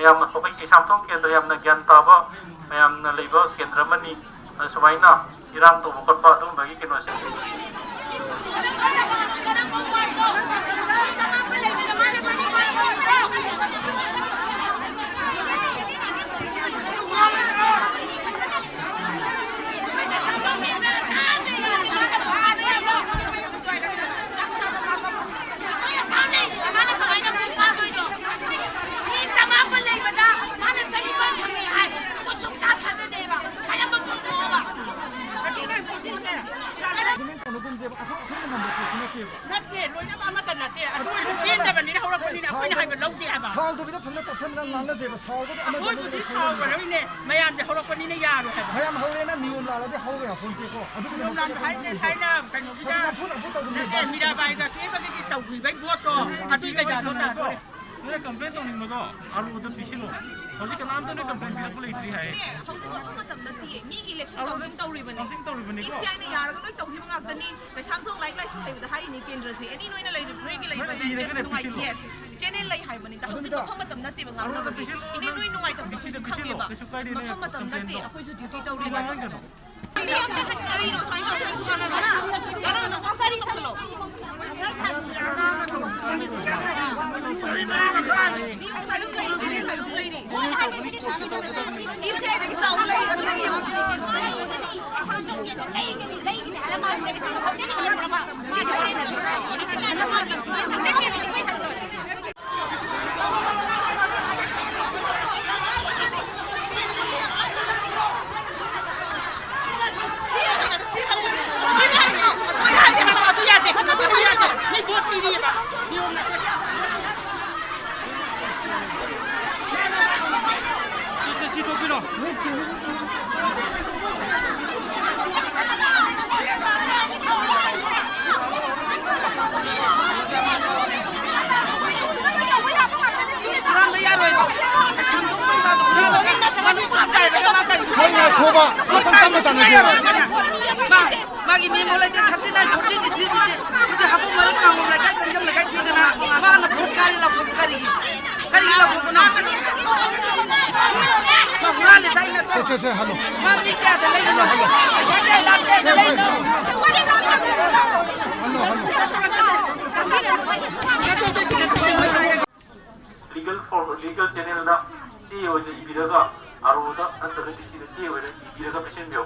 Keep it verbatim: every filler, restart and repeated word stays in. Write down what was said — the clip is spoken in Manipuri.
ꯌꯥꯝꯅ ꯑꯩꯈꯣꯏ ꯀꯩꯁꯥꯝꯊꯣꯡ ꯀꯦꯟꯗ꯭ꯔ ꯌꯥꯝꯅ ꯒ꯭ꯌꯥꯟ ꯇꯥꯕ ꯃꯌꯥꯝꯅ ꯂꯩꯕ ꯀꯦꯟꯗ꯭ꯔ ꯑꯃꯅꯤ꯫ ꯑꯗ ꯁꯨꯃꯥꯏꯅ ꯏꯔꯥꯡ ꯇꯧꯕ ꯈꯣꯠꯄ ꯑꯗꯨꯒꯨꯝꯕꯒꯤ ꯀꯩꯅꯣꯁꯦ꯫ ꯀꯩꯅꯣꯒꯨꯝꯁꯦꯕ, ꯑꯩꯈꯣꯏ ꯑꯩꯈꯣꯏꯅ ꯉꯝꯕ ꯄꯣꯠꯁꯨ ꯅꯠꯇꯦꯕ꯫ ꯅꯠꯇꯦ, ꯂꯣꯏꯅꯃꯛ ꯑꯃꯠꯇ ꯅꯠꯇꯦ꯫ ꯑꯗꯨ ꯑꯣꯏꯔꯁꯨ ꯄꯦꯟꯗꯕꯅꯤꯅ ꯍꯧꯔꯛꯄꯅꯤꯅ ꯑꯩꯈꯣꯏꯅ ꯍꯥꯏꯕ ꯂꯧꯗꯦ ꯍꯥꯏꯕ꯫ ꯁꯥꯎꯗꯕꯤꯗ ꯐꯖꯅ ꯇꯞꯊꯅ ꯉꯥꯡꯅꯁꯦꯕ꯫ ꯁꯥꯎꯕꯗ ꯑꯃꯁꯨ ꯑꯩꯈꯣꯏꯕꯨꯗꯤ ꯑꯃꯁꯨ ꯁꯥꯎꯔꯔꯣꯏꯅꯦ, ꯃꯌꯥꯝꯁꯦ ꯍꯧꯔꯛꯄꯅꯤꯅ ꯌꯥꯔꯣꯏ ꯍꯥꯏꯕ꯫ ꯃꯌꯥꯝ ꯍꯧꯔꯦꯅ ꯅꯤꯌꯣꯝ ꯂꯥꯜꯂꯗꯤ ꯍꯧꯕ ꯌꯥꯄꯣꯟꯇꯦꯀꯣ꯫ ꯑꯗꯨꯒꯤ ꯅꯤꯌꯣꯝ ꯂꯥꯟꯕ ꯍꯥꯏꯁꯦ ꯊꯥꯏꯅ ꯀꯩꯅꯣꯒꯤꯗ ꯍꯧꯖꯤꯛ ꯅꯝꯐꯨ ꯅꯝꯐꯨ ꯇꯧꯕꯅꯦ꯫ ꯅꯠꯇꯦ, ꯃꯤꯔꯥꯕꯥꯏꯒ ꯀꯦꯕꯒꯤꯗꯤ ꯇꯧꯈꯤꯕꯩ ꯄꯣꯠꯇꯣ ꯑꯗꯨꯏ ꯀꯩꯗꯥꯗꯣ ꯇꯥꯗꯣꯔꯦ꯫ ꯅꯣꯏꯅ complain ꯇꯧꯅꯤꯡꯕꯗꯣ ꯑꯔꯨꯕꯗ ꯄꯤꯁꯤꯜꯂꯣ꯫ ꯍꯧꯖꯤꯛ ꯀꯅꯥꯝꯇ ꯅꯣꯏ complain ꯄꯤꯔꯛꯄ ꯂꯩꯇ꯭ꯔꯤ ꯍꯥꯏꯌꯦ꯫ ꯍꯧꯖꯤꯛ ꯃꯐꯝ ꯃꯇꯝ ꯅꯠꯇꯤꯌꯦ꯫ ꯃꯤꯒꯤ election ꯑꯔꯨꯕꯗ counting ꯇꯧꯔꯤꯕꯅꯦ꯫ Counting ꯇꯧꯔꯤꯕꯅꯤꯀꯣ꯫ ꯏ ꯁꯤ ꯑꯥꯏꯅ ꯌꯥꯔꯒ ꯂꯣꯏ ꯇꯧꯈꯤꯕ ꯉꯥꯛꯇꯅꯤ꯫ ꯀꯩꯁꯥꯝꯊꯣꯡ ꯂꯥꯏꯔꯤꯛ ꯂꯥꯏꯁꯨ ꯍꯩꯕꯗ ꯍꯥꯏꯔꯤꯅꯤ ꯀꯦꯟꯗ꯭ꯔꯁꯦ꯫ ꯑꯦꯅꯤ ꯅꯣꯏꯅ ꯂꯩꯔꯤꯕ, ꯅꯣꯏꯒꯤ ꯂꯩꯕ ꯅꯣꯏꯅ branches ꯏꯔꯒꯅꯦ ꯅꯨꯡꯉꯥꯏ-, ꯄꯤꯁꯤꯜꯂꯣ꯫ Yes, channel ꯂꯩ ꯍꯥꯏꯕꯅꯤꯗ꯫ ꯍꯧꯖꯤꯛ ꯑꯗꯨꯗ ꯃꯐꯝ ꯃꯇꯝ ꯅꯠꯇꯦꯕ ꯑꯔꯨꯕꯗ ꯉꯥꯡꯅꯕꯒꯤ꯫ ꯄꯤꯁꯤꯜꯂꯣ, ꯏꯅꯦ ꯅꯣꯏ ꯅꯨꯡꯉꯥꯏꯇꯕꯗꯣ ꯀꯩꯁꯨ ꯑꯩꯈꯣꯏꯁꯨ ꯀꯥꯏꯗꯦ, ꯈꯪꯉꯦꯕ꯫ ꯀꯩꯁꯨ ꯀꯥꯏꯗꯦ, ꯃꯐꯝ ꯃꯇꯝ ꯅꯠꯇꯦ, complain ꯑꯩꯈꯣꯏꯁꯨ duty ꯇꯧꯔꯤꯕꯅꯤ꯫ ꯀꯩꯅꯣ? ꯀꯔꯤꯅꯣ? ꯀꯔꯤꯅꯣ ꯁꯨꯃꯥꯏꯅ ꯇꯧꯔꯒ ꯀꯔꯤꯁꯨ ꯀꯥꯟꯅꯔꯣꯏ? ꯀꯥꯟꯅꯒꯗꯕ ꯄꯣꯠ ꯁ꯭ꯋꯥꯏꯗ ꯇꯧꯁꯜꯂꯣ꯫ ꯏ ꯁꯤ ꯑꯥꯏꯗꯒꯤ ꯆꯥꯎꯕ ꯂꯩ, ꯑꯗꯨꯗꯒꯤ ꯁꯤ, ꯁꯤ, ꯁꯤ ꯊꯣꯛꯄꯤꯔꯣ꯫ ꯍꯨꯔꯥꯟꯕ ꯌꯥꯔꯣꯏꯕ꯫ ꯁꯪꯒꯣꯝ ꯀꯩꯀꯥꯗꯣ ꯍꯨꯔꯥꯜꯂꯒ ꯃꯅꯨꯡ ꯆꯥꯏꯔꯒ ꯃꯥ ꯀꯔꯤ ꯍꯣꯏ, ꯉꯥꯏꯈꯣꯕ꯫ ꯃꯇꯝ ꯇꯞꯅ ꯇꯥꯟꯅꯁꯦꯕ꯫ ꯃꯥ, ꯃꯥꯒꯤ ꯃꯤ ꯑꯃ ꯂꯩꯇꯦ, thirty nine, fourteen, eighteen, ꯍꯧꯖꯤꯛ ꯍꯥꯄꯨ ꯃꯔꯛ ꯃꯥꯡꯒꯣꯝ ꯂꯩꯀꯥꯏ, ꯆꯪꯖꯝ ꯂꯩꯀꯥꯏ ꯊꯤꯗꯅ ꯃꯥꯅ ꯚꯣꯠ ꯀꯥꯔꯤ ꯂꯥꯎꯊꯣꯛꯄ ꯀꯔꯤꯒꯤ? ꯀꯔꯤꯒꯤ ꯂꯥꯎꯊꯣꯛꯄꯅꯣ? ꯁꯦ, ꯍꯜꯂꯣ꯫ ꯃꯥ ꯃꯤ ꯀꯌꯥꯗ ꯂꯩꯔꯤꯅꯣ? ꯄꯩꯁꯥ ꯀꯌꯥ ꯂꯥꯛ ꯀꯌꯥꯗ ꯂꯩꯔꯤꯅꯣ? Hello, hello. Legal for, legal channelꯗ ꯆꯦ ꯑꯣꯏꯅ ꯏꯕꯤꯔꯒ, ꯑꯥꯔ ꯑꯣꯗ ꯅꯠꯇ꯭ꯔꯒ ꯗꯤ ꯁꯤꯗ ꯆꯦ ꯑꯣꯏꯅ ꯏꯕꯤꯔꯒ ꯄꯤꯁꯤꯟꯕꯤꯌꯨ꯫